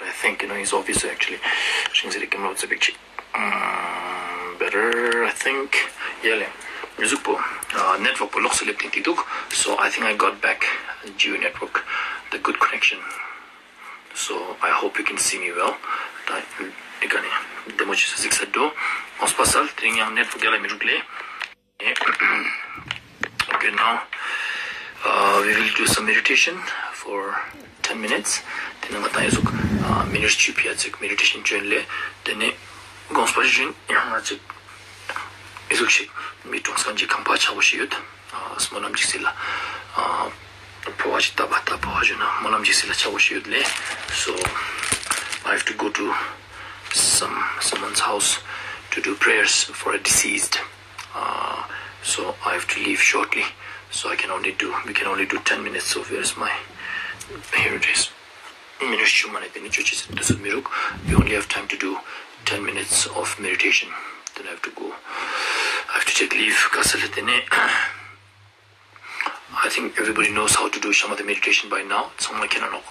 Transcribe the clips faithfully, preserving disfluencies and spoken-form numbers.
I think, you know, it's obvious actually. ཤིང་ཟེར་གྱི་མ་ཚེ་པིག་ཅིག Better, I think. ཡ་ལེ། མི་ཟུག་པོ། ནེཊ་ཝརཀ་པོ་ལོགས་སུ་ལེབ་ཏེ་འདུག So I think I got back Jio network, the good connection. So I hope you can see me well. ད་འདི་ག་ནས་བདེ་མོ་ཅིག་གཟིགས་ས་འདུག་ངོ་སྤ་སལ་དེ་རིང་ཡང་ནེཊ་ཝརཀ་ཡ་ལ་མི་རུག་ལེ། Okay, now, uh, we will do some meditation for ten minutes. དེ་ནས་ང་ཏང་ཡ་ཟུག་མི་ནིཊ་བཅུ་ཕི་ཡ་ཅིག་མེ་ཌི་ཊེ་ཤན་ཅོ་ཡིན་ལེ། དེ་ནས་དགོངས་པ་བཞིན་ཡང་ང་ཅིག་ཡ་ཟུག་ཞིག་མི་གྲོངས་ཁན་གྱི་ཁང་པ་ཆག་པོ་ཞིག་ཡོད། སྨོན་ལམ་ཅིག་སི་ལ། འཕོ་བ་ཞིག་ད་བ་ད་འཕོ་བ་ཞུ་ན་སྨོན་ལམ་ཅིག་སི་ལ་ཆག་པོ་ཞིག་ཡོད་ལེ། So, I have to go to some someone's house to do prayers for a deceased. Uh, so I have to leave shortly. So I can only do, we can only do ten minutes. So where's my, here it is. མི་ནིཊ་བཅུ་མ་ནས་དེ་ནས་ཅོ་ཅེས་དུས་སུ་མི་རུག We only have time to do ten minutes of meditation. Then I have to go. I have to take leave. ག་ས་ལ་དེ་ནས། I think everybody knows how to do shamatha meditation by now. ཚང་མ་མཁྱེན་ན་ནོག་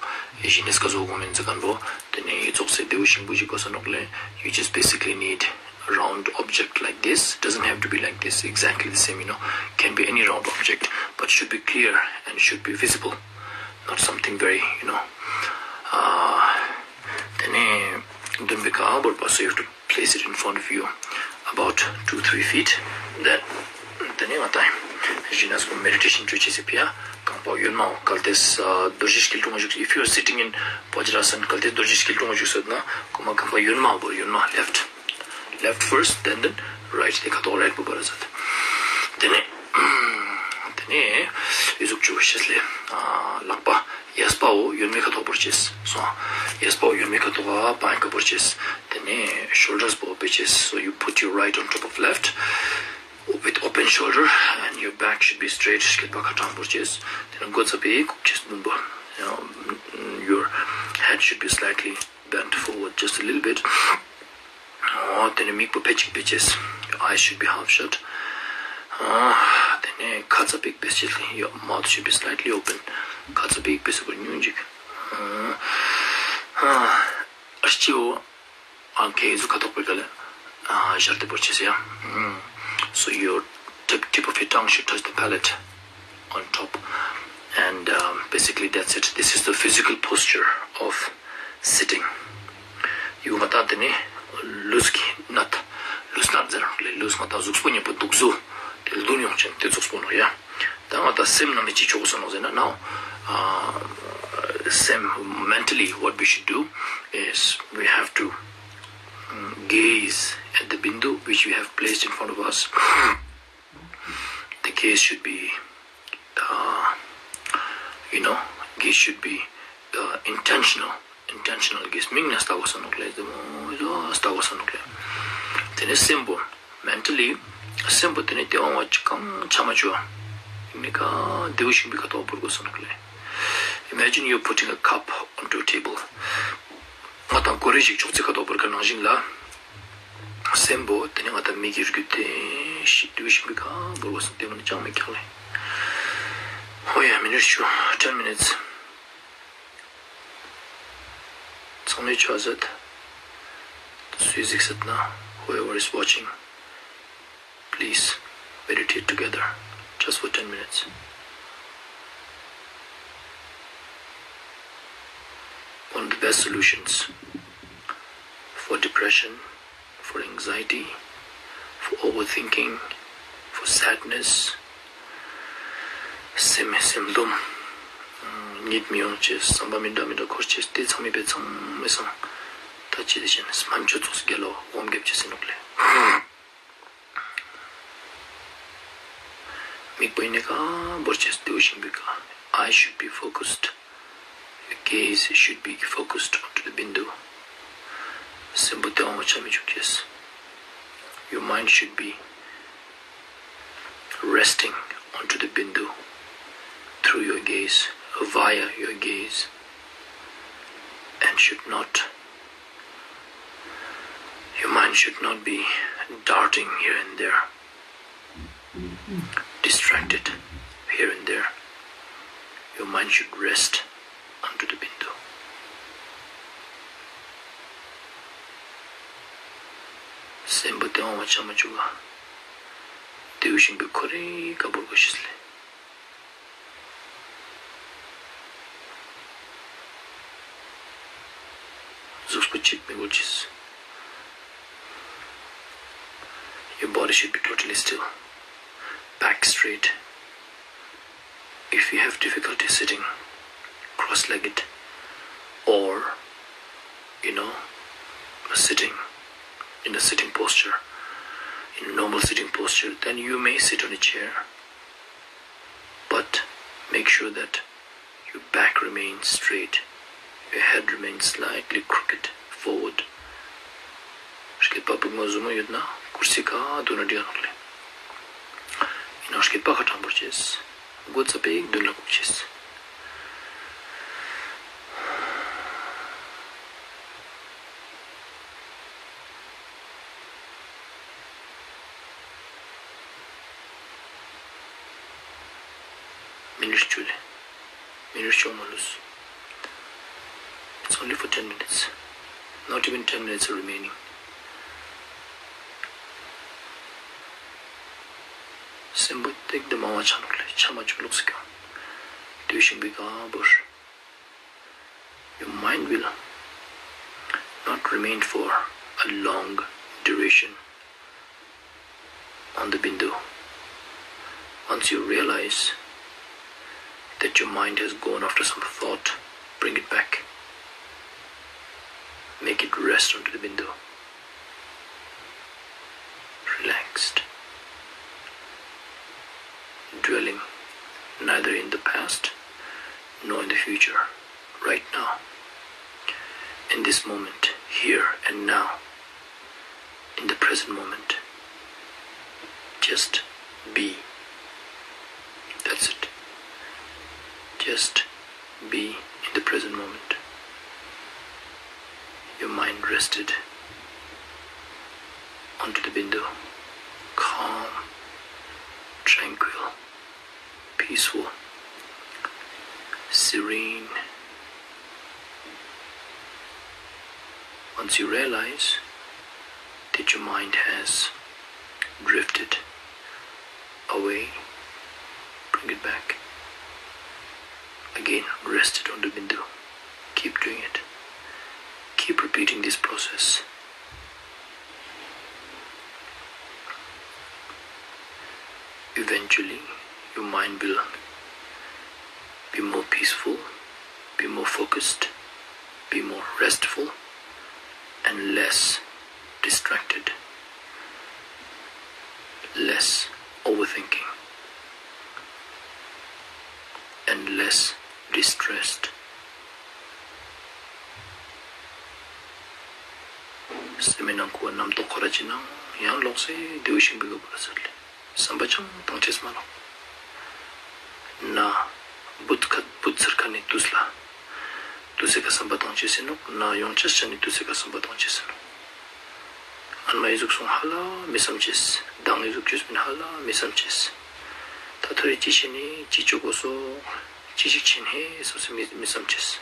ཡེ་ཤེས་ནེ་སྐ་ཟུག་གོ་མིན་ཟེར་ཁན་བོ། དེ་ནས་ཡེ་ཙོགས་སེ་དེའུ་ཤིང་བུ་ཞིག་གོ་ས་ནོག་ལེ། You just basically need a round object like this. Doesn't have to be like this, exactly the same, you know. Can be any round object, but should be clear and should be visible. Not something very, you know. Uh, དེ་ནས་མདུན་པའི་ཀ་བོར་པ་སོ་you have to place it in front of you about two, three feet. Then དེ་ནས་ང་ཏང་ཞི་ནས་མེ་ཌི་ཊེ་ཤན་ཅོ་ཅེས་སི་ཕི་ཡ་རྐང་པ་གཡོན་མ་བོ་གལ་ཏེ་རྡོ་རྗེ་སྐྱིལ་ཀྲུང་བཞུགས། If you are sitting in Vajrasana, གལ་ཏེ་རྡོ་རྗེ་སྐྱིལ་ཀྲུང་བཞུགས་སོད་ན་གོ་མ་རྐང་པ་གཡོན་མ་བོ་གཡོན་མ་left. Left first, then, then right. དེ་ཁ་ཐོག་རའིཊ་བོ་བར་ཟེར། དེ་ནས་དེ་ནས་ཡེ་ཟུག་ཅོ་ཤེས་ལེ། ལག་པ་གཡས་པ་བོ་གཡོན་མའི་ཁ་ཐོག་བོར་ཅེས་སོང་། གཡས་པ་བོ་གཡོན་མའི་ཁ་ཐོག་པ་ཡིན་ཀ་བོར་ཅེས། དེ་ནས་ཤོལ་ཌར་བོ་ཕེ་ཅེས། So you put your right on top of left with open shoulder and your back should be straight. སྐེད་པ་ཁ་ཏང་བོར་ཅེས། དེ་ནས་མགོ་ཚ་པེ་ཁུག་ཅེས་བདུན་པོ། Your head should be slightly bent forward just a little bit. འོ་དེ་ནས་མིག་པོ་ཕེ་ཅིག་ཕེ་ཅེས། Your eyes should be half shut. འོ་དེ་ནས་ཁ་ཚ་པིག་ཕེ་ཅེས། Your mouth should be slightly open. ཁ་ཚ་པིག་ཕེ་སུ་བོ་ཉུང་ཅིག་ཨ་སྤྱི་བོ་ཨང་ཁེ་ཟུག་ཁ་ཐོག་པའི་ཀ་ལ་ཞར་དེ་བོར་ཅེས་ཡ། So your tip, tip of your tongue should touch the palate on top. And um, basically that's it. This is the physical posture of sitting. ཡུ་ང་ཏང་དེ་ནི་ལུས་ཀྱི་ནད། ལུས་ནད་ཟེར་ར་ལེ། ལུས་ང་ཏང་གཟུགས་པོ་ཉམ་པོ་དུག་གཟུགས་དེ་ལྡུན་ཡོང་ཅན་དེ་ཙོགས་པོ་ནོག་ཡ། ད་ང་ཏང་སེམས་ནང་ནས་ཅི་ཆོག་གོ་ས་ནོག་ཟེར་ན་ནའོ། སེམས། Mentally, what we should do is we have to gaze at the bindu which we have placed in front of us. The gaze should be, uh, you know, gaze should be uh, intentional. Intentional gaze. མིག་ནས་ལྟ་གོས་ནོག་ལེ། དེ་མོ་ལྟ་གོས་ནོག་ལེ། དེ་ནས་སེམས་པོ་མེན་ཊལ་ལི་སེམས་པོ་དེ་ནས་དེ་བོ་ང་ཅི་གང་ཆ་མ་ཅོ་ཨ་མི་ཀ་དེའུ་ཤིང་བུའི་ཁ་ཐོག་བོར་གོས་ནོག་ལེ། Imagine you're putting a cup onto a table. ང་ཏང་གོ་རེ་ཞིག་ཅོག་ཙེ་ཁ་ཐོག་བོར་ཁན་ནང་བཞིན་ལ། སེམས་པོ་དེ་ནས་ང་ཏང་མིག་གི་རྒྱུད་དེ་ཞིག་དེའུ་ཤིང་བུའི་ཁ་བོར་གོས་ནོག་དེ་མོ་ནི་ཅང་མེད་ཀྱག་ལེ། ཧོ་ཡ། མི་ནིཊ་བཅུ། Ten minutes. ཚང་མས་ཆོས་ཟེར། སུས་གཟིགས་སེད་ན། Whoever is watching, please meditate together just for ten minutes. One of the best solutions for depression, for anxiety, for overthinking, for sadness. སེམས་སེམས་སྡོམ། གཉིད་མི་ཡོང་ཅེས། བསམ་པ་མི་འདྲ་མི་འདྲ་འཁོར་ཅེས། དེ་ཚང་མའི་ཕིའ་ཚང་མའི་སང་ད་ཅི་དེ་བཞིན་སྨན་བཅོས་ཚོགས་སུ་རྒྱལ་ལོ་འོམ་རྒྱབ་ཅེས་ཟེར་ནོག་ལེ། མིག་པོ་ཡིན་ནི་ཀ་བོར་ཅེས། དེའུ་ཤིང་བུའི་ཀ། Eyes should be focused. Your gaze should be focused onto the bindu. སེམས་པོ་དེ་བོ་ཆ་མི་ཅུག་ཅེས། Your mind should be resting onto the bindu through your gaze, via your gaze, and should not, your mind should not be darting here and there, distracted here and there. Your mind should rest onto the bindu. སེམས་པོ་དེ་འོང་བ་ཆ་མ་བཅུག་ག་དེ་བོ་ཞིག་པའི་ཁོ་རེ་ཀ་བོར་གོ་ཤེས་ལེ། གཟུགས་པོ་གཅིག་མི་དགོས་ཅེས། Your body should be totally still. Back straight. If you have difficulty sitting cross-legged or, you know, sitting in a sitting posture, in a normal sitting posture, then you may sit on a chair. But make sure that your back remains straight, your head remains slightly crooked forward. སྐེད་པ་པུས་མོ་ཟུར་མོ་ཡོད་ན་ཀུར་སི་ཀ་དུ་ན་འགྲིག་ནོག་ལེ། ཡིན་ནའང་སྐེད་པ་ཁ་ཏྲང་པོར་ཅེས། མགོ་ཙ་པིག་མདུན་ལ་ཁུག་ཅེས། མི་ནིཊ་བཅུ་ལེ། མི་ནིཊ་བཅོ་མ་ལུས། It's only for ten minutes. Not even ten minutes are remaining. སེམས་པོ་ཏེག་ཏེ་མང་བ་ཆ་ནོག་ལེ། ཆ་མ་བཅུག་ལོགས་སི་ཀ་དུས་ཤིག་པའི་ཀ་བོར། Your mind will not remain for a long duration on the bindu. Once you realize that your mind has gone after some thought, bring it back. Make it rest onto the bindu. Relaxed. Dwelling neither in the past nor in the future. Right now. In this moment, here and now. In the present moment. Just be. That's it. Just be in the present moment. Your mind rested onto the bindu. Calm, tranquil, peaceful, serene. Once you realize that your mind has drifted away, bring it back. Again, rest it on the bindu. Keep doing it. Keep repeating this process. Eventually, your mind will be more peaceful, be more focused, be more restful, and less distracted, less overthinking, and less distressed. སེམས་ནང་ཁུ་བ་རྣམ་རྟོག་ཁོ་ར་ཅི་ནང་ཡང་ལོག་སེ་དེའུ་ཤིང་པི་ག་བོར་ཟེར་ལེ། བསམ་པ་ཅང་བཏང་ཅེས་མ་ནོག་ན་བུད་ཁ་བུད་ཚར་ཁ་ནི་དུས་ལ། དུས་སེ་ཀ་བསམ་པ་བཏང་ཅེས་ཨིན་ནོག་ན་ཡོང་ཅེས་ཆ་ནི་དུས་སེ་ཀ་བསམ་པ་བཏང་ཅེས་ཨིན་ནོག་ཨན་མའི་ཟུག་སོང་ཧ་ལ་མི་བསམ་ཅེས། མདང་ངི་ཟུག་ཅོས་མིན་ཧ་ལ་མི་བསམ་ཅེས། ད་ཐོ་རེ་ཅི་ཤེས་ནི་ཅི་ཅོ་གོས་སོ། ཅི་ཞིག་ཆེན་ཧེ་སོ་སེ་མི་མི་བསམ་ཅེས།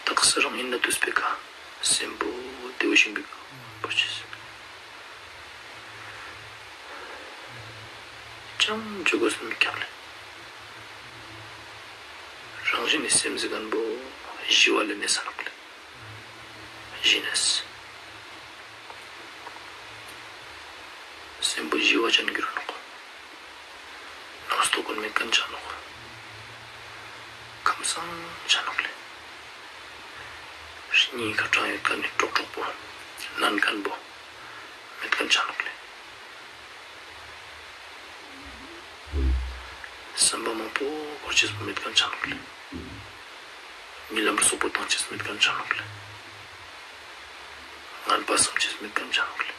ཏག་ས་རང་ཨིན་ན་དུས་པེ་ཀ་སེམས་པོ་དེའུ་ཤིང་པི་ག་བོར་ཅེས། ཅང་ཅོ་གོས་སོ་མི་ཁྱབ་ལེ། རང་བཞིན་ནི་སེམས་ཟེར་ཁན་པོ་ཞི་བ་ལ་གནས་ས་ནོག་ལེ། ཞི་གནས། སེམས་པོ་ཞི་བ་ཅན་གྱུར་ནོག་ནོར་སྟོག་ཀུན་མེད་ཁན་ཆ་ནོག་ཁམས་སངས་ཆ་ནོག་ལེ། སྙིང་ཁ་དྲང་ཡོད་ཁན་ནི་ཀྲོག་ཀྲོག་པོ་ནན་ཁན་པོ་མེད་ཁན་ཆ་ནོག་ལེ། བསམ་པ་མང་པོ་འཁོར་ཅེས་པོ་མེད་ཁན་ཆ་ནོག་ལེ། རྨི་ལམ་སོག་པོ་བཏང་ཅེས་མེད་ཁན་ཆ་ནོག་ལེ། ངན་པ་བསམ་ཅེས་མེད་ཁན་ཆ་ནོག་ལེ།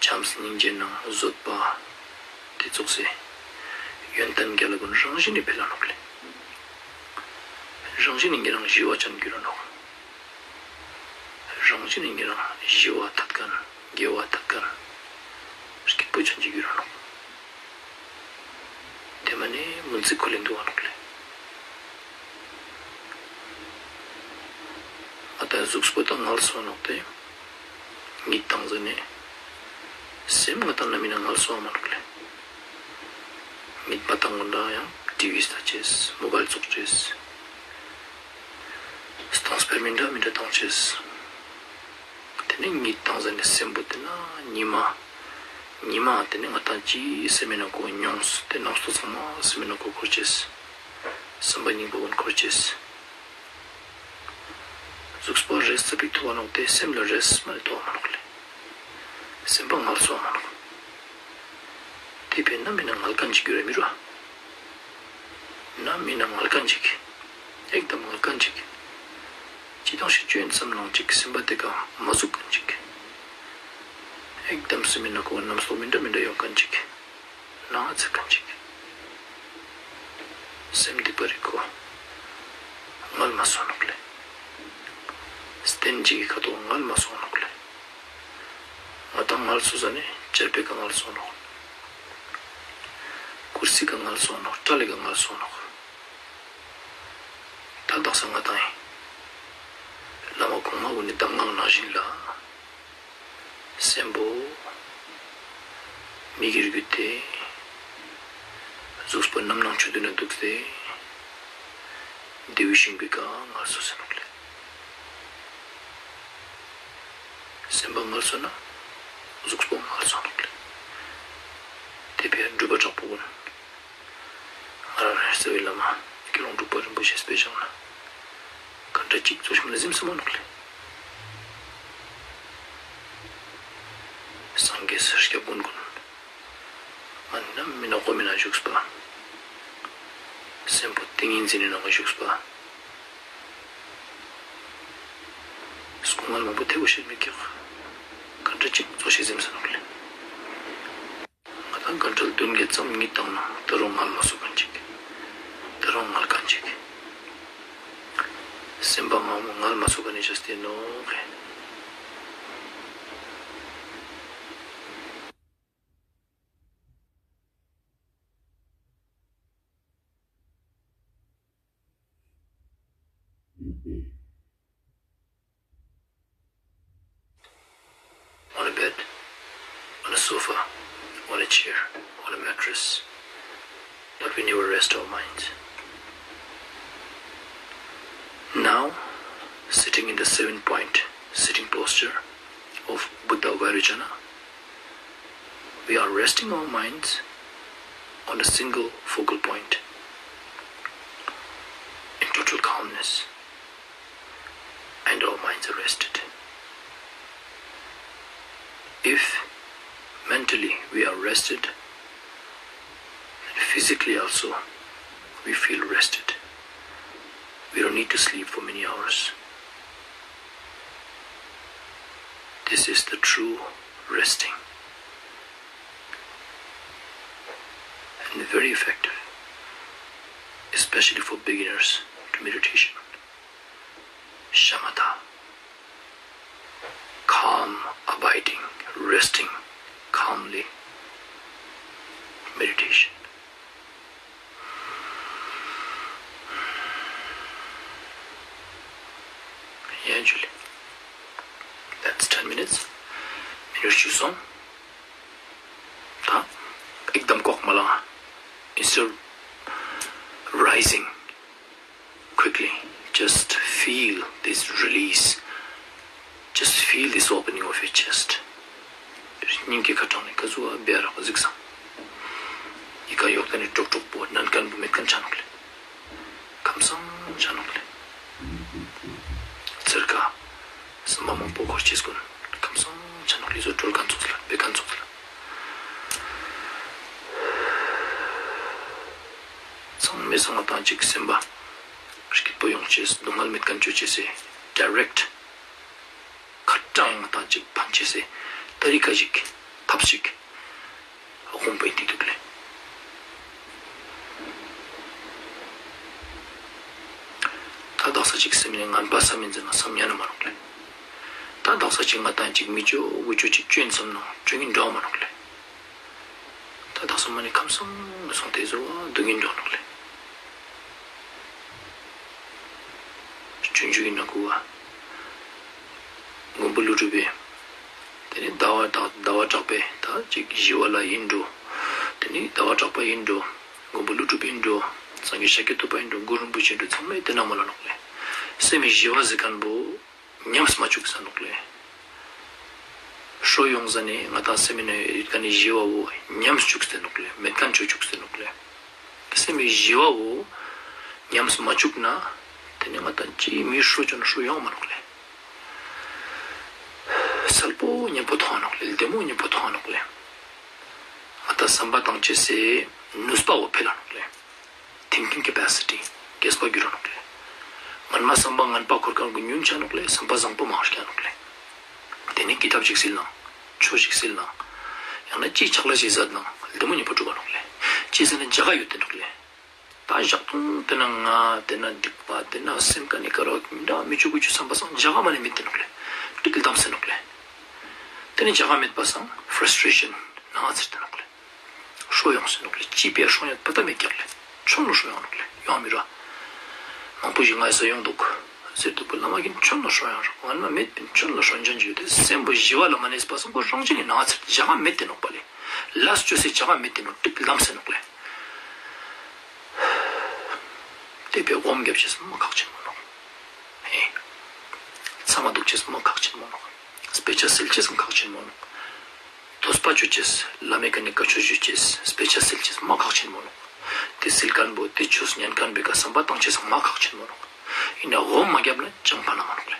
བྱམས་སྙིང་རྗེ་ནང་བཟོད་པ་དེ་ཙོགས་སེ་ཡོན་ཏན་རྒྱལ་ལ་ཀུན་རང་བཞིན་ནི་འཕེལ་ལ་ནོག་ལེ། རང་བཞིན་ནི་ཉེ་རང་ཞི་བ་ཅན་གྱུར་ར་ནོག་རང་བཞིན་ནི་ཉེ་རང་ཞི་བ་ཐད་ཁན་དགེ་བ་ཐད་ཁན་སྐྱིད་པོ་ཅན་ཅིག་གྱུར་ར་ནོག་དེ་མ་ནེ་མུན་ཙིག་ཁོ་ལེན་དུག་ག་ནོག་ལེ། ཨ་ད་གཟུགས་པོ་ད་ངལ་སོང་ནོག་སྟེ། གཉིད་བཏང་ཟ་ནེ་སེམས་ང་ཏང་ནམ་ཨིན་ན་ངལ་སོ་མ་ནོག་ལེ། གཉིད་མ་བཏང་གོང་ལ་ཡང་ཊི་ཝི་ལྟ་ཅེས། མོ་བཱའིལ་ཙོག་ཅེས། སྟོང་སྤེ་ར་མི་འདྲ་མི་འདྲ་བཏང་ཅེས། ཏེ་ནེ་གཉིད་བཏང་ཟ་ནེ་སེམས་པོ་ཏེ་ན་ཉི་མ། ཉི་མ་ཏེ་ནེ་ང་ཏང་ཅི་སེམས་མེད་ན་ཁོ་མྱོང་སྟེ་རྣམ་རྟོག་ཚང་མ་སེམས་མེད་ན་ཁོ་འཁོར་ཅེས། སེམས་པ་སྙིང་པོ་གུན་འཁོར་ཅེས། གཟུགས་པོ་རེས་ཙ་པིག་ཐོབ་པ་ནོག་ཏེ་སེམས་ལ་རེས་མ་ནེ་ཐོབ་པ་མ་ནོག་ལེ། སེམས་པ་ངལ་སོ་མ་ནོག། ཏེ་བས་ན་མི་ན་ངལ་ཁན་ཅིག་གྱུར་ར་མི་རུ། ན་མི་ན་ངལ་ཁན་ཅིག། ཨེག་དམ་ངལ་ཁན་ཅིག། ཅི་དང་ཞིག་ཅོ་ཨིན་སམ་ནང་ཅིག་སེམས་པ་ཏེ་ཀ་མ་ཟུག་ཁན་ཅིག། ཨེག་དམ་སེམས་མེད་ན་ཁོ་རྣམ་རྟོག་མི་འདྲ་མི་འདྲ་ཡོང་ཁན་ཅིག། ནང་ང་ཚེ་ཁན་ཅིག། སེམས་སྡིག་པ་རིག་གོ། ངལ་མ་སོང་ནོག་ལེ། སྟན་ཅིག་གི་ཁ་ཐོག་ངལ་མ་སོང་ནོག་ལེ། ང་ཏང་ངལ་སོ་ཟ་ནེ་ཅར་པེ་ཀ་ངལ་སོང་ནོག། ཀུར་སི་ཀ་ངལ་སོང་ནོག། ཊ་ལེ་ཀ་ངལ་སོང་ནོག། ད་དག་ས་ང་ཏང་ཨིན། བླ་མ་གོང་མ་གུན་ནི་གདམས་ངག་ནང་བཞིན་ལ། སེམས་པོ་མིག་གིས་གྱུད་དེ། གཟུགས་པོ་རྣམ་སྣང་ཆོས་བདུན་ན་དུག་སྟེ། བདེ་བའི་ཤིང་བུའི་ཀ་ངལ་སོ་ཟེར་ནོག་ལེ། སེམས་པ་ངལ་སོ་ན་གཟུགས་པོ་ངལ་སོ་ནོག་ལེ། ཏེ་བས་སྒྲུབ་པ་དྲག་པོ་གུན། ང་རང་རེ་རྩ་བའི་བླ་མ་དགེ་སློང་འབྲུག་པ་རིན་པོ་ཆེ་སྤེ་ཞང་ན་ག་འདྲ་ཅིག་ཙོགས་ཤིག་ལ་གཟིམས་སམ་མ་ནོག་ལེ། སངས་རྒྱས་སི་སྐྱབས་མགོན་གུན་མ་ནམ་མི་ན་ཁོ་མི་ན་བཞུགས་པ། སེམས་པོ་ཏིང་ངེ་འཛིན་ནི་ནང་ང་བཞུགས་པ། སྐུ་ངལ་མང་པོ་ཐེ་བོ་ཤེས་མི་ཀྱག། ག་འདྲ་ཅིག་ཙོགས་ཤིག་གཟིམས་སམ་ནོག་ལེ། ང་ཏང་ག་འདྲ་བདུན་བརྒྱད་ཙམ་གཉིད་བཏང་ན་ད་རུང་ངལ་མ་སོ་ཁན་ཅིག། ད་རུང་ངལ་ཁན་ཅིག། སེམས་པ་ངལ་མ་སོ་ཁན་ནི་ཅོས་ཏེ་ནོག་ཧེ། On a bed, on a sofa, on a chair, on a mattress, but we never rest our minds. Now, sitting in the seven point sitting posture of Buddha Vairochana, we are resting our minds on a single focal point in total calmness, and our minds are rested. If mentally we are rested, then physically also we feel rested. We don't need to sleep for many hours. This is the true resting and very effective, especially for beginners to meditation. Shamatha, calm, abiding, resting calmly, meditation. ཡ་ཇུ་ལེ། That's ten minutes. མི་ནིཊ་བཅུ་སོང་། ད་ཨེག་དམ་ཀོག་མ་ལང་། Instead of rising quickly, just feel this release. Just feel this opening of your chest. སྙིང་གི་ཁ་ཐོག་ནེ་ཀ་ཟུག་བེ་རག་གཟིགས་སམ། ཡི་ག་ཡོག་ཏ་ནེ་ཀྲོག་ཀྲོག་པོ་ནན་ཁན་པོ་མེད་ཁན་ཆ་ནོག་ལེ། ཁམས་སངས་ཆ་ནོག་ལེ། ཚེར་ཀ་སམ་པ་མང་པོ་འཁོར་ཅེས་གུན་ཁམས་སངས་ཆ་ནོག་ལེ། ཟོ་གྲོལ་ཁན་ཙོགས་ལ་བེ་ཁན་ཙོགས་ལ། ཚང་མའི་སང་ང་ཏང་ཅིག་སེམས་པ་སྐྱིད་པོ་ཡོང་ཅེས་སྡུག་བསྔལ་མེད་ཁན་ཅོ་ཅེས་སི་ཌའི་རེཀྚ་ཁ་ཏང་ཡང་ང་ཏང་ཅིག་ཕན་ཅེས་སི་ཏ་རི་ཀ་ཞིག་ཐབས་ཤིག་དགོངས་པའི་འདི་འདུག་ལེ། ད་དག་ས་ཅིག་སེམས་ནེ་ངན་པ་བསམ་ཨིན་ཟེར་ན་བསམ་ཉན་ན་མ་ནོག་ལེ། ད་དག་ས་ཅིག་ང་ཏང་ཅིག་མི་ཅོ་དགུ་ཅོ་ཅིག་ཅོ་ཨིན་བསམ་ན་ཅོ་ཨིན་འགྲོ་མ་ནོག་ལེ། ད་དག་ས་མ་ནེ་ཁམས་སངས་སོང་སྟེ་ཟེར་བ་སྡུག་ཨིན་འགྲོ་ནོག་ལེ། སྤྱོད་འཇུག་གི་ནང་ཁུལ་བ་མགོན་པོ་ཀླུ་སྒྲུབ་པའི་ ཏེ་ནེ་ཟླ་བ་དང་ཟླ་བ་གྲགས་པའི་ད་ཅིག་ཞི་བ་ལྷ་ཨིན་འགྲོ། ཏེ་ནེ་ཟླ་བ་གྲགས་པ་ཨིན་འགྲོ། མགོན་པོ་ཀླུ་སྒྲུབ་ཨིན་འགྲོ། སངས་རྒྱས་ཤཱཀྱ་ཐུབ་པ་ཨིན་འགྲོ། གུ་རུ་རིན་པོ་ཆེ་ཨིན་འགྲོ། ཚང་མའི་ཏེ་ན་མོལ་ལ་ནོག་ལེ། སེམས་ཞི་བ་ཟེར་ཁན་བོ་ཉམས་མ་བཅུག་ཟེར་ནོག་ལེ། ཤོ་ཡོང་ཟ་ནེ་ང་ཏང་སེམས་ནེ་ཡོད་ཁན་ནི་ཞི་བ་བོ་ཉམས་བཅུག་ཟེར་ནོག་ལེ། མེད་ཁན་ཅོ་བཅུག་ཟེར་ནོག་ལེ། སེམས་ཞི་བ་བོ་ཉམས་མ་བཅུག་ན་ཏེ་ནེ་ང་ཏང་ཅི་མི་ཤོ་ཅོ་ན་ཤོ་ཡོང་མ་ནོག་ལེ། སལ་པོ་ཉམ་པོ་ཐོང་ནོག་ལེ། ལྡེ་མོ་ཉམ་པོ་ཐོང་ནོག་ལེ། ང་ཏང་སམ་པ་ཏང་ཅེས་སི་ནུས་པ་བོ་འཕེལ་ལ་ནོག་ལེ། ཐིང་ཀིང་ཀེ་པེ་སི་ཊི་རྒྱས་པ་གྱུར་ར་ནོག་ལེ། སྔན་མ་སམ་པ་ངན་པ་ཁོར་ཁན་གུན་ཉུང་ཆ་ནོག་ལེ། སམ་པ་ཟང་པོ་མང་རྒྱ་ནོག་ལེ། ཏེ་ནེ་ཀི་ཏབ་ཅིག་སིལ་ན། ཆོས་ཤིག་སིལ་ན། ཡང་ན་ཅི་ཆག་ལས་ཤིག་ཟད་ན་ལྡེ་མོ་ཉམ་པོ་གྲུབ་པ་ནོག་ལེ། ཅི་ཟེར་ན་ཇག་ཡོད་ཏེ་ནོག་ལེ། ད་ཞག་ཐུང་ཏེ་ན་ང་ཏེ་ན་སྡིག་པ་ཏེ་ན་སེམས་ཀ་ནེ་ཀ་རོག་མི་འདྲ་མི་ཆུ་གུ་ཆུ་སམ་པ་སང་ཇག་མ་ནེ་མེད་ཏེ་ནོག་ལེ། ཏིག་ལྡམ་སེ་ནོག་ལེ། ཏེ་ནེ་ཇག་མེད་པ་སང་ཕྲ་སི་ཊེ་ཤན་ན་ཚེར་ཏེ་ནོག་ལེ། ཤོ་ཡོང་སེ་ནོག་ལེ། ཅི་པེ་ཤོ་ཡོང་པ་ཏ་མེད་ཀྱག་ལེ། ཆོན་ལོ་ཤོ་ཡོང་ནོག་ལེ། ཡོང་མི་ར། མང་པོ་ཞིག་ང་ས་ཡོང་དུག་ཟེར་དུག་པ་བླ་མ་གིན་ཆོན་ལོ་ཤོ་ཡོང་ར། ང་མ་མེད་པིན་ཆོན་ལོ་ཤོ་ཡོང་ཅན་ཅིག་ཡོད་དེ་སེམས་པོ་ཞི་བ་ལྷ་མ་ནེ་སྤ་སང་ཁོ་རང་བཞིན་ནི་ན་ཚེར་ཇག་མེད་ཏེ་ནོག་པ་ལེ། ལས་ཅོས་སེ་ཇག་མེད་ཏེ་ནོག་ཏིག་ལྡམ་སེ་ནོག་ལེ། ཏེ་བོའེ་སྒོམ་རྒྱབ་ཅེས་མ་ཁག་ཆེན་མོ་ནོག། ཧེ། ཚང་མ་དུག་ཅེས་མ་ཁག་ཆེན་མོ་ནོག། སྤེ་ཆ་སིལ་ཅེས་མ་ཁག་ཆེན་མོ་ནོག། ཏོས་པ་ཅོ་ཅེས་བླ་མའི་ཀ་ནེ་བཀའ་ཆོས་ཞུ་ཅེས་སྤེ་ཆ་སིལ་ཅེས་མ་ཁག་ཆེན་མོ་ནོག། ཏེ་སིལ་ཁན་བོ་ཏེ་ཆོས་ཉན་ཁན་བོའེ་ཀ་སམ་པ་ཏང་ཅེས་མ་ཁག་ཆེན་མོ་ནོག། ཨིན་ན་སྒོམ་མ་རྒྱབ་ན་ཅང་ཕན་ན་མ་ནོག་ལེ།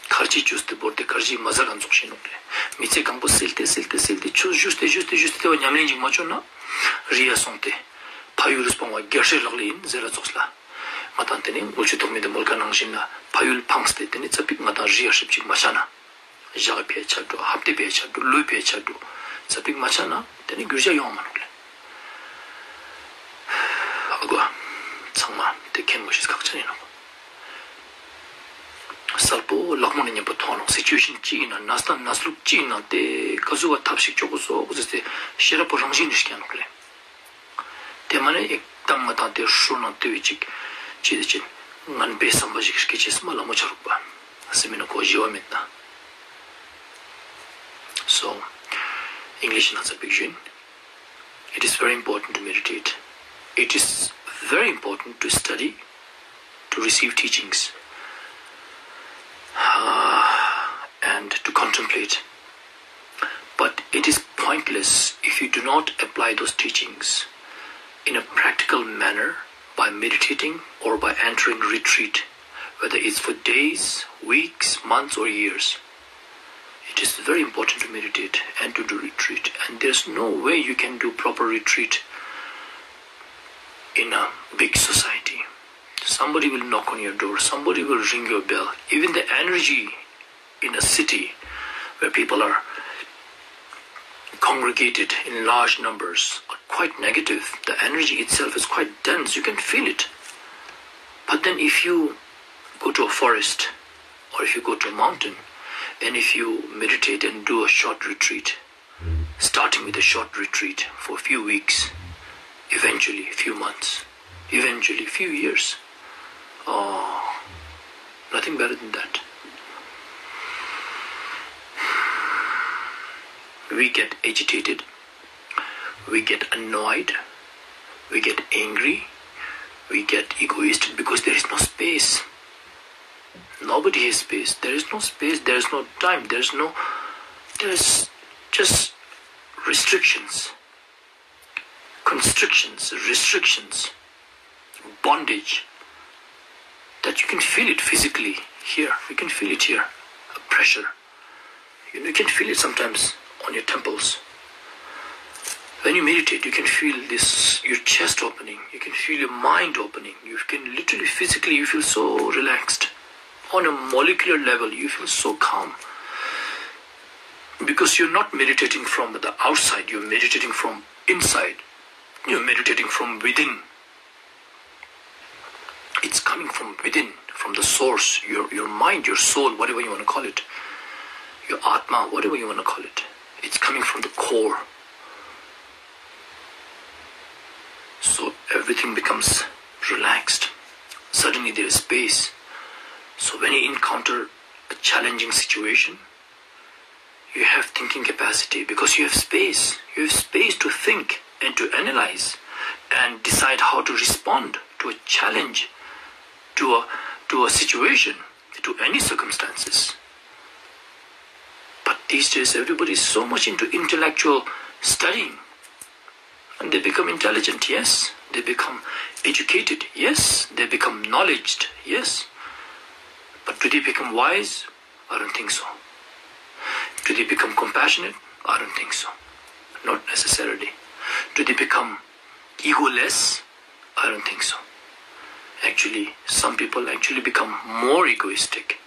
ཁར་ཇི་ཅོས་ཏེ་བོར་ཏེ་ཁར་ཇི་མ་ཟ་ཁན་ཙོགས་ཤིག་ནོག་ལེ། མི་ཚེ་གང་པོ་སིལ་ཏེ་སིལ་ཏེ་སིལ་ཏེ་ཆོས་ཞུས་ཏེ་ཞུས་ཏེ་ཞུས་ཏེ་ཏེ་བོ་ཉམས་ལེན་ཅིག་མ་ཅོས་ན་རི་ཡ་སོང་སྟེ་ཕ་ཡུལ་སྤོང་བ་རྒྱལ་སྲས་ལག་ལེན་ཨིན་ཟེར་ར་ཙོགས་ལ། ང་ཏང་ཏེ་ནེ་དངུལ་ཆུ་ཐོགས་མེད་དེ་མོལ་ཁན་ནང་བཞིན་ལ་ཕ་ཡུལ་ཕངས་ཏེ་ཏེ་ནེ་ཙ་པིག་ང་ཏང་རི་ཡ་ཧྲིབ་ཅིག་མ་ཆ་ན། ཞག་ཕི་ཆ་འགྲོ། ཧབ་ཏེ་ཕི་ཆ་འགྲོ། ལོ་ཕི་ཆ་འགྲོ། ཙ་པིག་མ་ཆ་ན་ཏེ་ནེ་གྱུར་ཅེས་ཡོང་མ་ནོག་ལེ། ཨ་གོ། ཚང་མ་ཏེ་ཁེན་མོ་ཤེས་ཁག་ཆེན་ཨིན་ནོག། སལ་པོ་ལག་མོ་ནེ་ཉམ་པོ་ཐོང་ནོག། སི་ཅུ་ཨེ་ཤན་ཅི་ཨིན་ན་ནས་སྟངས་ནས་ལུགས་ཅི་ཨིན་ན་ཏེ་ཀ་ཟུག་ག་ཐབས་ཤིག་ཅོ་གོས་སོ་གོས་ཟེར་ཏེ་ཤེས་རབ་པོ་རང་བཞིན་ནེ་སྐྱེ་ནོག་ལེ། ཏེ་མ་ནེ་ཨེག་དམ་ང་ཏང་ཏེ་ཧྲུལ་ནང་ལྟོས་ཅིག་ཅི་ཟེར་ཅིག་ངན་པའི་སམ་པ་ཞིག་སྐྱེ་ཅེས་མ་ལ་མོ་ཆ་རུག་པ། སེམས་ནང་ཁོ་ཞི་བ་མེད་ན། So, English ནང་ཙ་པིག་ཞུན། It is very important to meditate. It is very important to study, to receive teachings, and to contemplate. But it is pointless if you do not apply those teachings in a practical manner by meditating or by entering retreat, whether it's for days, weeks, months, or years. It is very important to meditate and to do retreat, and there's no way you can do proper retreat in a big society. Somebody will knock on your door, somebody will ring your bell. Even the energy in a city where people are congregated in large numbers are quite negative. The energy itself is quite dense. You can feel it. But then if you go to a forest or if you go to a mountain and if you meditate and do a short retreat, starting with a short retreat for a few weeks, eventually a few months, eventually a few years, oh, nothing better than that. We get agitated, we get annoyed, we get angry, we get egoistic because there is no space. Nobody has space. There is no space, there is no time, there is no, there is just restrictions, constrictions, restrictions, bondage. That you can feel it physically here. You can feel it here. A pressure. You know, you can feel it sometimes on your temples. When you meditate, you can feel this, your chest opening. You can feel your mind opening. You can literally, physically, you feel so relaxed. On a molecular level, you feel so calm. Because you're not meditating from the outside, you're meditating from inside. You're meditating from within. It's coming from within, from the source, your, your mind, your soul, whatever you want to call it, your atma, whatever you want to call it. It's coming from the core. So everything becomes relaxed. Suddenly there is space. So when you encounter a challenging situation, You have thinking capacity because you have space. You have space to think and to analyze and decide how to respond to a challenge, to a, to a situation, to any circumstances. But these days, everybody is so much into intellectual studying. And they become intelligent, yes. They become educated, yes. They become knowledged, yes. But do they become wise? I don't think so. Do they become compassionate? I don't think so. Not necessarily. Do they become egoless? I don't think so. Actually, some people actually become more egoistic.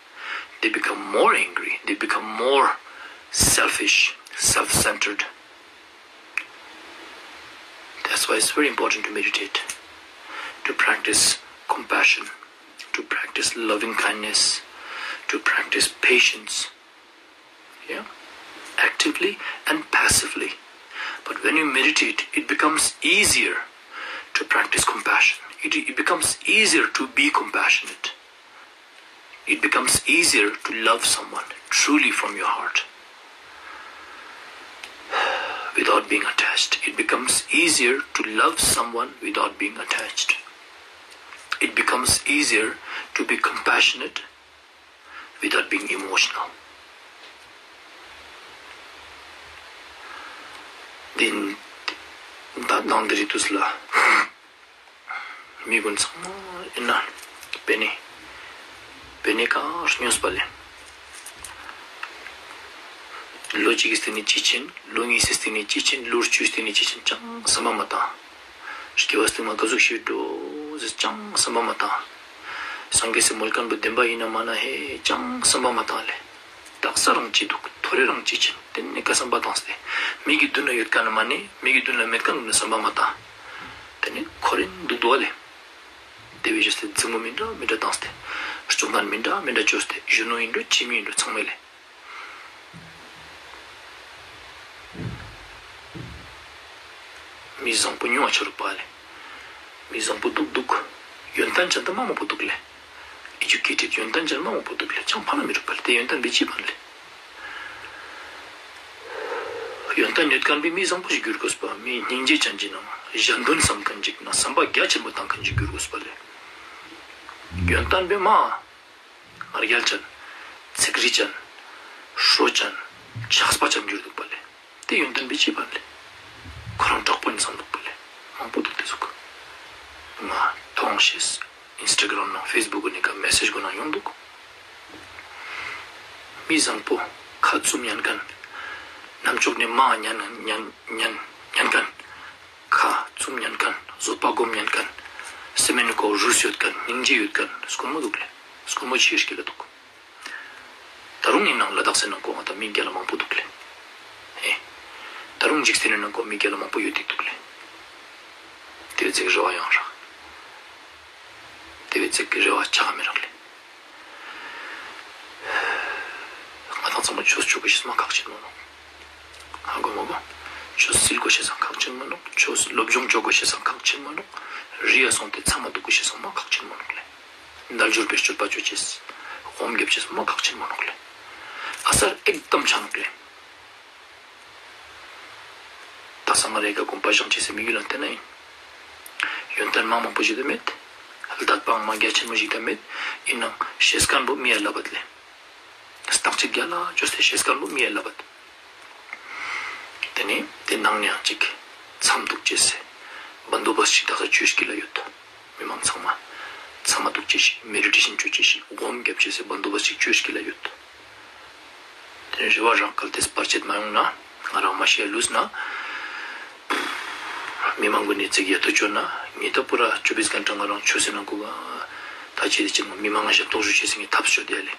They become more angry. They become more selfish, self centered. That's why it's very important to meditate, to practice compassion, to practice loving kindness, to practice patience. Yeah? Actively and passively. But when you meditate, it becomes easier to practice compassion. It, it becomes easier to be compassionate. It becomes easier to love someone truly from your heart without being attached. It becomes easier to love someone without being attached. It becomes easier to be compassionate without being emotional. ཏེ་ནེ་ད་ནང་འདི་རིགས་དུས་ལ་མི་གུན་ཚང་མ་ཨིན་ན་པེ་ནེ་པེ་ནེ་ཀ་སྨྱོས་པ་ལེ། ལོ་གཅིག་གི་སྟེང་ནེ་ཅི་ཆེན། ལོ་གཉིས་སི་སྟེང་ནེ་ཅི་ཆེན། ལོ་བཅུའི་སྟེང་ནེ་ཅི་ཆེན་ཅང་བསམ་པ་མ་བཏང་། སྐྱེ་བ་སྟིང་མ་ཀ་ཟུག་ཤིག་འགྲོ་ཟེར་ཅང་བསམ་པ་མ་བཏང་། སངས་རྒྱས་སི་མོལ་ཁན་བོ་བདེན་པ་ཨིན་ན་མན་ན་ཧེ་ཅང་བསམ་པ་མ་བཏང་ལེ། དག་ས་རང་ཅི་དུག་ཐོ་རེ་རང་ཅི་ཆེན་ཏེ་ནེ་ཀ་བསམ་པ་བཏང་སྟེ། མིག་གི་མདུན་ན་ཡོད་ཁན་ནི་མ་ནེ་མིག་གི་མདུན་ལ་མེད་ཁན་ནི་བསམ་པ་མ་བཏང་། ཏེ་ནེ་ཁོ་རེ་དུག་དུག་པ་ལེ། ཏེ་བོའི་ཞེས་ཏེ་འཛིང་མོ་མི་འདྲ་མི་འདྲ་བཏང་སྟེ། སྐྱོང་ཁན་མི་འདྲ་མི་འདྲ་ཅོས་ཏེ་གཞོན་ནུ་ཨིན་འགྲོ་ཅི་མི་ཨིན་འགྲོ་ཚང་མ་ལེ། མི་བཟང་པོ་ཉུང་བ་ཆ་རུག་པ་ལེ། མི་བཟང་པོ་དུག་དུག་ཡོན་ཏན་ཅན་ཏེ་མ་མང་པོ་དུག་ལེ། ཨེ་ཇུ་ཀེ་ཊེཌ་ཡོན་ཏན་ཅན་མ་མང་པོ་དུག་ལེ། ཅང་ཕན་མི་རུག་པ་ལེ། ཏེ་ཡོན་ཏན་བོའི་ཅི་ཕན་ལེ། ཡོན་ཏན་ཡོད་ཁན་བོའི་མི་བཟང་པོ་ཞིག་གྱུར་གོས་པ། མི་སྙིང་རྗེ་ཅན་ཅིག་ནང་གཞན་དོན་བསམ་ཁན་ཅིག་ནང་བསམ་པ་རྒྱ་ཆེན་པོ་བཏང་ཁན་ཅིག་གྱུར་གོས་པ་ལེ། ཡོན་ཏན་བོའི་མ། ང་རྒྱལ་ཅན། ཚིག་རི་ཅན། ཧྲོ་ཅན། ཆགས་པ་ཅན་གྱུར་དུག་པ་ལེ། ཏེ་ཡོན་ཏན་བོའི་ཅི་ཕན་ལེ། ཁོ་རང་དྲག་པོ་ཨིན་སམ་དུག་པ་ལེ། མང་པོ་དུག་ཏེ་ཟུག་ང་ཐོང་ཤེས། ཨིན་སི་ཊ་གྲམ་ནང་ཕེས་བུག་གུན་ནི་ཀ་མེ་སེཇ་གུན་ནང་ཡོང་དུག་མི་བཟང་པོ་ཁ་བཙུམ་ཉན་ཁན། ནམ་ཅོག་ནེ་མ་ཉན་ཉན་ཉན་ཉན་ཁན། ཁ་བཙུམ་ཉན་ཁན། བཟོད་པ་སྒོམ་ཉན་ཁན། སེམས་ནང་ཀོ་རུས་ཡོད་ཁན། སྙིང་རྗེ་ཡོད་ཁན་སྐོར་མོ་དུག་ལེ། སྐོར་མོ་ཆེ་ཤོས་ལ་དུག་ད་རུང་ཨིན་ནའང་ལ་དྭགས་སི་ནང་ཀོ་ང་ཏང་མི་རྒྱལ་ལ་མང་པོ་དུག་ལེ། ཨེ། ད་རུང་འཇིག་རྟེན་ནི་ནང་ཀོ་མི་རྒྱལ་ལ་མང་པོ་ཡོད་དེ་དུག་ལེ། ཏེ་བོའི་ཚིག་རེ་བ་ཡང་རག་ཏེ་བོའི་ཚིག་གི་རེ་བ་ཆག་མི་རག་ལེ། ང་ཏང་ཚང་མ་ཆོས་ཅོ་གོས་ཤེས་མ་ཁག་ཆེན་མོ་ནོག་ཧ་གོ་མ་གོ། ཆོས་སིལ་གོས་ཤེས་སང་ཁག་ཆེན་མོ་ནོག་ཆོས་སློབ་སྦྱོང་ཅོ་གོས་ཤེས་སང་ཁག་ཆེན་མོ་ནོག་རི་ཡ་སོང་སྟེ་ཚང་མ་དུག་གོས་ཤེས་སང་མ་ཁག་ཆེན་མོ་ནོག་ལེ། དལ་འབྱོར་པའི་སྤྱོད་པ་ཅོ་ཅེས། སྒོམ་རྒྱབ་ཅེས་མ་ཁག་ཆེན་མོ་ནོག་ལེ། ཨ་སར་ཨེག་དམ་ཆ་ནོག་ལེ། ད་སང་རེ་ཀ་གོམ་པ་བཞེངས་ཅེས་སི་མི་གུན་ལ་ཏེ་ན་ཨིན། ཡོན་ཏན་མ་མང་པོ་ཞིག་ཏ་མེད། ལྡན་པའང་མ་རྒྱ་ཆེན་མོ་ཞིག་ཏ་མེད། ཨིན་ནའང་ཤེས་ཁན་བོ་མི་ཡ་ལ་བད་ལེ། སྟག་ཅིག་རྒྱལ་ལ་ཅོས་ཏེ་ཤེས་ཁན་བོ་མི་ཡ་ལ་བད། ཏེ་ནེ་ཏེ་ནང་ནེ་ཡང་ཅིག་མཚམས་དུག་ཅེས་སི་བན་དོ་བསྟ་ཅིག་ད་ས་ཅོས་ཀྱི་ལ་ཡོད། མི་མང་ཚང་མ་མཚམས་མ་དུག་ཅེས་ཤིག་མེ་ཌི་ཊེ་ཤན་ཅོ་ཅེས་ཤིག་སྒོམ་རྒྱབ་ཅེས་སི་བན་དོ་བསྟ་ཅིག་ཅོས་ཀྱི་ལ་ཡོད། ཏེ་ནེ་རེ་བ་རག་གལ་ཏེ་བར་ཆད་མ་ཡོང་ན་ང་རང་མ་ཤི་ཡ་ལུས་ན། མི་མང་གུན་ནི་ཚིག་ཡ་ཏོ་ཅོ་ན་ངེ་ད་པུ་ར་ཅོ་བིས་གན་ཊ་ང་རང་ཆོས་སི་ནང་ཀོ་ག་ད་ཅི་ཏེ་ཅི་མི་མང་ང་ཞབས་ཏོག་ཞུ་ཅེས་སི་ངེ་ཐབས་ཅོ་ཏེ་ལེ།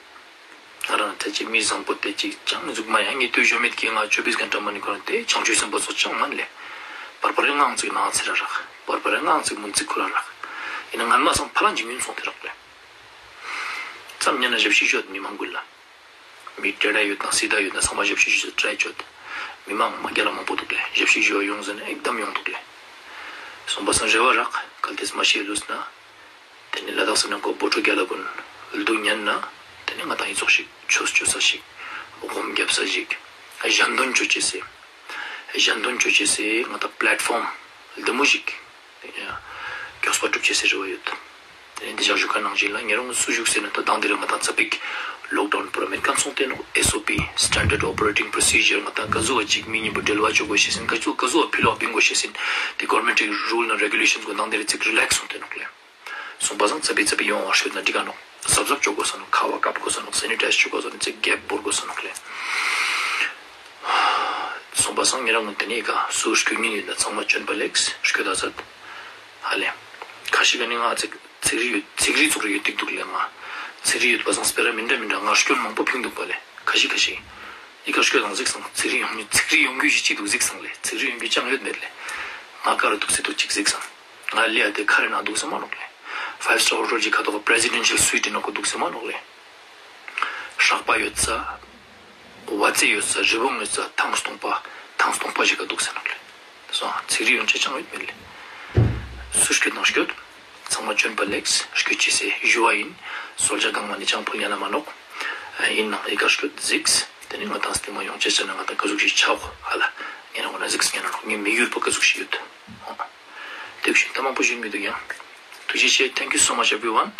ང་རང་ད་ཅི་མི་བཟང་པོ་ཏེ་ཅིག་ཅང་ཟུག་མ་ཡང་ངེ་ཏུ་ཞོ་མེད་ཀྱི་ང་ཅོ་བིས་གན་ཊ་མ་ནི་ཁོ་རང་ཏེ་བྱང་ཆུབ་སེམས་དཔའ་ཚོགས་ཅང་མན་ལེ། བར་བར་ངང་ཚིག་ནང་ཚེ་ར་རག་བར་བར་ངང་ཚིག་མུན་ཚིག་ཁོ་ར་རག་ཨིན་ན་ངན་མ་སང་ཕ་ལ་འཇིག་ངུན་སོང་སྟེ་རག་ལེ། ཙམ་ཉན་ན་ཞབས་ཕྱི་ཞུ་ཡོད་མི་མང་གུན་ལ། མི་ཏྲེ་ཏྲ་ཡོད་ན་སི་ད་ཡོད་ན་ཚང་མ་ཞབས་ཕྱི་ཞུ་ཡོད་ཏྲའི་ཅོད། མི་མང་མ་རྒྱལ་ལ་མང་པོ་དུག་ལེ། ཞབས་ཕྱི་ཞུ་བ་ཡོང་ཟེར་ན་ཨེག་དམ་ཡོང་དུག་ལེ། སོང་པ་སང་རེ་བ་རག་གལ་ཏེ་མ་ཤི་ལུས་ན། ཏེ་ནེ་ལ་དྭགས་སི་ནང་ཀོ་བོད་ཕྲུག་རྒྱལ་ལ་གུན་ལྡུག་ཉན་ན། ཏེ་ནེ་ང་ཏང་ཨི་ཙོགས་ཤིག་ཆོས་ཅོ་ས་ཞིག་སྒོམ་རྒྱབ་ས་ཞིག་ཞན་དོན་ཅོ་ཅེས་སི་ཞན་དོན་ཅོ་ཅེས་སི་ང་ཏང་པླེཊ་ཕོམ་ལྡེ་མོ་ཞིག་མགྱོགས་པ་གྲུབ་ཅེས་སི་རེ་བ་ཡོད། དེ་ནེ་འདི་ཞག་ཞུ་ཁན་ནང་བཞིན་ལ་ཉེ་རང་སུ་བཞུགས་ཟེར་ན་ད་དང་དེ་རིང་ང་ཏང་ཙ་པིག་ལོག་ཌའུན་པུ་ར་མེད་ཁན་སོང་སྟེ་ནོག། ཨེས་ཨོ་པི་Standard Operating Procedure ང་ཏང་ག་ཟུག་པ་ཅིག་མི་གཉིས་པོ་འབྲེལ་བ་ཅོ་དགོས་ཤེས་ཡིན། ག་ཟུག་ག་ཟུག་པ་ཕི་ལོག་པ་བིང་དགོས་ཤེས་ཡིན། དེ་གོར་མེན་ཊི་རུལ་ནང་རེ་གུ་ལེ་ཤན་གུན་དང་དེ་རིང་ཙིག་རི་ལེགས་སོང་སྟེ་ནོག་ལེ། སོང་པ་སང་ཙ་པིག་ཙ་པིག་ཡོང་བ་ཤོད་ན་འགྲིག་ག་ནོག། གཟབ་གཟབ་ཅོ་དགོས་ས་ནོག། ཁ་བ་བཀབ་དགོས་ས་ནོག། སེ་ནི་ཊའིཛ་ཅོ་དགོས་ས་ནོག། ཙིག་གེབ་བོར་དགོས་ས་ནོག་ལེ། སོང་པ་སང་ཉེ་རང་ངོ་དེ་ནེ་ཀ་སུ་སྐྱོད་ཉིན་ཡིན་ན་ཚང་མ་བྱོན་པ་ལེགས་སྐྱོད་ད་ཟེར། ཧ་ལེ། ཁ་ཤས་ཀ་ནི་ང་ཚིག་ཚིག་རི་ཡོད་ཚིག་རི་ཚུགས་རི་ཡོད་ཏིག་འདུག་ལེ། ང་ཚིག་རི་ཡོད་པ་སང་སྤེ་ར་མི་འདྲ་མི་འདྲ་ང་སྐྱོན་མང་པོ་ཕིང་འདུག་པ་ལེ། ཁ་ཤས་ཁ་ཤས་ཡི་ག་སྐྱོད་དང་གཟིགས་སང་ཚིག་རི་ཡོང་ཚིག་རི་ཡོང་རྒྱུ་ཞིག་ཅིག་འདུག་གཟིགས་སང་ལེ། ཚིག་རི་ཡོང་རྒྱུ་ཅང་ཡོད་མེད་ལེ། ང་ཀ་རུ་འདུག་སེ་འདུག་ཅིག་གཟིགས་སང་། ང་ལེ་ཡ་དེ་ཁ་རི་ནང་འདུག་སེ་མ་ནོག་ལེ། ཕའིབ་སི་ཊར་ཧོ་ཊེལ་གྱི་ཁ་ཐོག་པྲེ་སི་ཌེན་ཤལ་སུའིཊ་ནང་ཁོ་འདུག་སེ་མ་ནོག་ལེ། ཧྲག་པ་ཡོད་ས། བ་ཙེ་ཡོད་ས་རི་བོང་ཡོད་ས་ཐང་སྟོང་པ་ཐང་སྟོང་པ་ཞིག་ག་འདུག་ཟེར་ནོག་ལེ། སོང་ཚིག་རི་ཡོང་ཆ་ཅང་ཡོད་མེད་ལེ། སུ་སྐྱོད་ནང་སྐྱོད། ཚང་མ་བྱོན་པ་ལེགས་སྐྱོད་ཅེས་སི་ཞུ་བ་ཡིན། གསོལ་ཇ་གང་མ་ནི་ཅང་ཕུལ་ཉན་ན་མ་ནོག། ཡིན་ནང་ཡི་ག་སྐྱོད་གཟིགས། དེ་ནི་ང་ཏང་སྟིང་མ་ཡོང་ཆ་ཆ་ན་ང་ཏང་ག་ཟུག་ཞིག་ཆ་གོ་ཧ་ལ། ངེ་རང་ངོ་ན་གཟིགས་ཉན་ན་ནོག། ངའི་མི་ཡུལ་པོ་ག་ཟུག་ཞིག་ཡོད། དེ་བཞིན་ད་མང་པོ་ཞུ་མི་འདུག་ཡང་། ཐུགས་རྗེ་ཆེ། Thank you so much everyone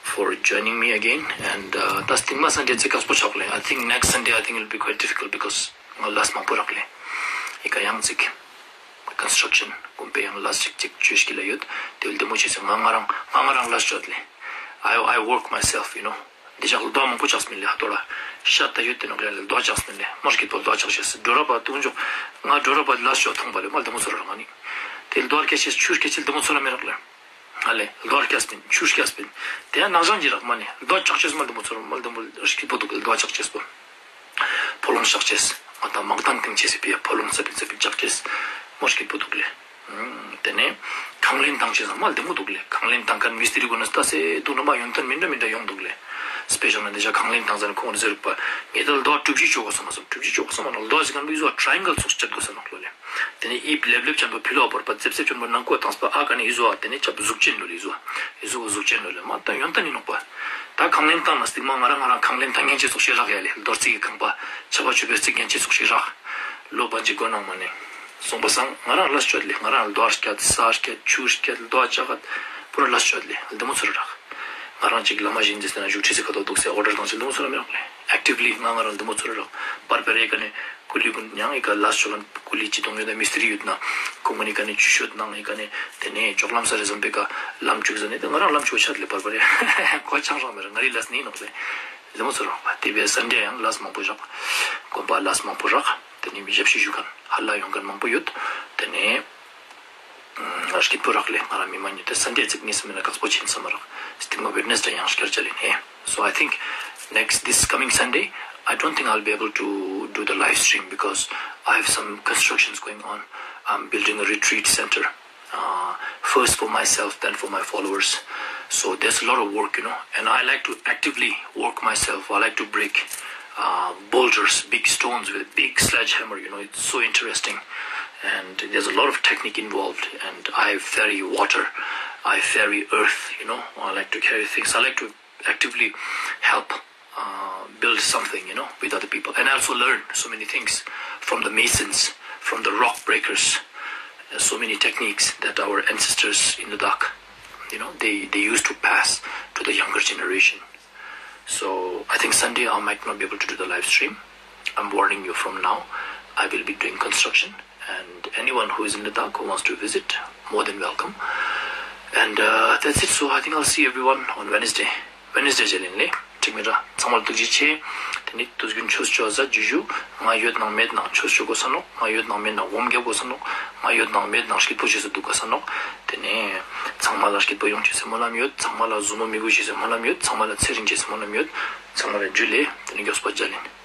for joining me again. And uh, ད་སྟིང་མ་སན་ཌེ་ཙིག་ཁག་པོ་ཆགས་ལེ། I think next Sunday I think it'll be quite difficult because ང་ལས་མང་པོ་རག་ལེ། ཡི་ག་ཡང་ཙིག་ཀོན་སི་ཊྲག་ཤན་གུན་པའི་ཡང་ལས་ཅིག་ཅིག་ཅོས་ཀྱི་ལ་ཡོད། དེ་བོ་ལྡེ་མོ་ཆེ་སེ་ང་ང་རང་ང་ང་རང་ལས་ཅོ་ལེ། I I work myself, you know. འདི་ཅག་ལ་རྡོ་མང་པོ་ཆགས་མིན་ལེ། ཧ་ཏོ་ལ་ཤ་ད་ཡོད་དེ་ནོག་ཡ་ལེ་རྡོ་ཆགས་མིན་ལེ། མ་སྐྱིད་པོ་རྡོ་ཆགས་ཤེས་སི་འགྲོ་ར་པ་དུང་ཇོག་ང་འགྲོ་ར་པ་ལས་ཤོ་ཐོང་པ་ལེ་མ་ལྡེ་མོ་ཚོར་ར་ང་ནི། དེ་རྡོ་སྐྱེ་ཤེས་ཆུ་སྐྱེ་ཆེ་ལྡེ་མོ་ཚོར་ར་མི་རག་ལེ། ང་ལེ་རྡོ་སྐྱེས་པིན་ཆུ་སྐྱེས་པིན། དེ་ཡང་ནག་ཅང་ཅི་རག་མ་ནི་རྡོ་ཆགས་ཤེས་མ་ལྡེ་མོ་ཚོར་མ་ལྡེ་མོ་སྐྱིད་པོ་འདུག་རྡོ་ཆགས་ཤེས་པོ། ཕོ་ལོང་ཤག་ཅེས། ང་ད་མང་ཐང་ཐེང་ཅེས་སི་ཕི་ཡ་ཕོ་ལོང་ཙ་པིག་ཙ་པིག་ཅག་ཅེས། མ་སྐྱིད་པོ་འདུག་ལེ། དེ་ནས་ཁང་ལེན་བཏང་ཅེས་མ་ལྡེ་མོ་འདུག་ལེ། ཁང་ལེན་བཏང་མཁན་མི་སྟི་རི་གུན་ནི་ལྟ་སེ་འདུག་ན་མ་ཡོན་ཏན་མི་འདྲ་མི་འདྲ་ཡོང་འདུག་ལེ། སྤེ་ཤལ་ན་འདི་ཅག་ཁང་ལེན་བཏང་ཟེར་ན་ཁོང་ངི་ཟེར་པ། ངེ་ད་རྡོ་གྲུབ་གཞི་ཅོ་གོས་ས་མ་སོང་། གྲུབ་གཞི་ཅོ་གོས་ས་མ་ནོག། རྡོ་ཟེར་མཁན་པོ་འི་ཟུག་ཊྲ་ཡན་གལ་ཙོགས་སྤྱད་གོས་ས་ནོག་ལོ་ལེ། དེ་ནས་ཨིབ་ལེབ་ལེབ་ཅན་པོ་ཕི་ལོག་བོར་པ་ཙེབ་ཙེབ་ཅན་པོ་ནང་ཀོ་བཏང་སྤ་ཨ་ཀ་ནས་འི་ཟུག་ཨ་དེ་ནས་ཅབ་གཟུགས་ཅན་ལོ་ལེ། འི་ཟུག་ཨ་འི་ཟུག་གཟུགས་ཅན་ལོ་ལེ། མ་ད་ཡོན་ཏན་ནི་ནོག་པ། ད་ཁང་ལེན་བཏང་ན་སྟིང་མ་ང་རང་ང་རང་ཁང་ལེན་བཏང་མཁན་ཅིག་ཙོགས་ཤིག་རག་ཡ་ལེ། རྡོ་རྩིག་གི་ཁང་པ་ཆ་པ་ཆུ་བེར་རྩིག་མཁན་ཅིག་ཙོགས་ཤིག་རག། ལོ་པ་ཅིག་གོ་ནང་མ་ནས། སོང་པ་སང་ང་རང་ལས་ཅོ་ལེ། ང་རང་རྡོ་སྐྱད་ས་སྐྱད་ཆུ་སྐྱད་རྡོ་ལྕགས་པོ་ར་ལས་ཅོ་ལེ། ལྡེ་མོ་ཚོར་རག། ང་རང་ཅིག་བླ་མ་ཞིག་འདི་ཟེར་ན་བཞུགས་ཁྲི་ཟེར་ཁ་ཐོག་འདུག་སེ་ཨོར་ཌར་བཏང་ཅེས་ལྡེ་མོ་ཚོར་ར་མི་རག་ལེ། ཨེག་ཊིབ་ལི་ང་ང་རང་ལྡེ་མོ་ཚོར་རག། པར་པར་ཡེ་ཀ་ནས་ཀུ་ལི་གུན་ཡང་ཡི་ག་ལས་ཅོ་ལ་ཀུ་ལི་ཅི་དོང་ཡོད་ན་མི་སྟི་རི་ཡོད་ན་ཁོང་གུན་ནི་ཀ་ནས་ཆུ་ཤོད་ནང་ཡི་ག་ནས་དེ་ནས་ཅོག་ལམ་ས་རེ་ཟམ་པའི་ཀ་ལམ་ཅུག་ཟ་ནས་དེ་ང་རང་ལམ་ཅུག་ཆད་ལེ། པར་པར་ཡ་གོ་ཆང་རག་མེད་ར། ང་རི་ལས་ནི་ནོག་ལེ། ལྡེ་མོ་ཚོར་རག་པ། དེ་བས་སན་ཌེ་ཡང་ལས་མང་པོ་བཞག། དགོན་པ་ལས་མང་པོ་རག། དེ་ནས་མི་ཞབས་ཕྱི་ཞུ་མཁན་ཧ་ལ་ཡོང་མཁན་མང་པོ་ཡོད། དེ་ནས་ང་སྐྱིད་པོ་རག་ལེ། ང་རང་མི་མ་ཉོ་དེ་སན་ཌེ་ཙིག་ངས་སེམས་ན་དཀགས་པོ་ཆེན་བསམ་མ་རག། སྟིང་མ་ཝེད་ནེས་ཌེ་ཡང་སྐྱར་ཅལ་ཡིན་ཧེ། So I think next, this coming Sunday, I don't think I'll be able to do the live stream because I have some constructions going on. I'm building a retreat center, uh, first for myself, then for my followers. So there's a lot of work, you know, and I like to actively work myself. I like to break uh, boulders, big stones with a big sledgehammer, you know, it's so interesting. And there's a lot of technique involved, and I ferry water, I ferry earth, you know, I like to carry things. I like to actively help uh, build something, you know, with other people. And I also learn so many things from the masons, from the rock breakers. There's so many techniques that our ancestors in the dark, you know, they, they used to pass to the younger generation. So I think Sunday I might not be able to do the live stream. I'm warning you from now. I will be doing construction, and anyone who is in the dark who wants to visit, more than welcome. And uh, that's it. So I think I'll see everyone on Wednesday. ཝེད་ནེས་ཌེ་ཅལ་ཡིན་ལེ། འགྲིག་མེད་ར། ཚང་མ་ལ་ཐུགས་རྗེ་ཆེ། དེ་ནི་དུས་རྒྱུན་ཆོས་ཅོ་ཟ་ཇུ་ཇུ། ང་ཡོད་ནང་མེད་ནང་ཆོས་ཅོ་གོས་ས་ནོག། ང་ཡོད་ནང་མེད་ནང་སྒོམ་རྒྱབ་གོས་ས་ནོག། ང་ཡོད་ནང་མེད་ནང་སྐྱིད་པོ་ཅོས་སེ་འདུག་གོས་ས་ནོག། དེ་ནས་ཚང་མ་ལ་སྐྱིད་པོ་ཡོང་ཅེས་སི་སྨོན་ལམ་ཡོད། ཚང་མ་ལ་ཟུར་མོ་མི་དགོས་ཅེས་སི་སྨོན་ལམ་ཡོད། ཚང་མ་ལ་ཚེ་རིང་ཅེས་སི་སྨོན་ལམ་ཡོད། ཚང་མ་ལ་ཇུ་ལེ། དེ་ནི་མགྱོགས་པ་མཇལ་ཡིན།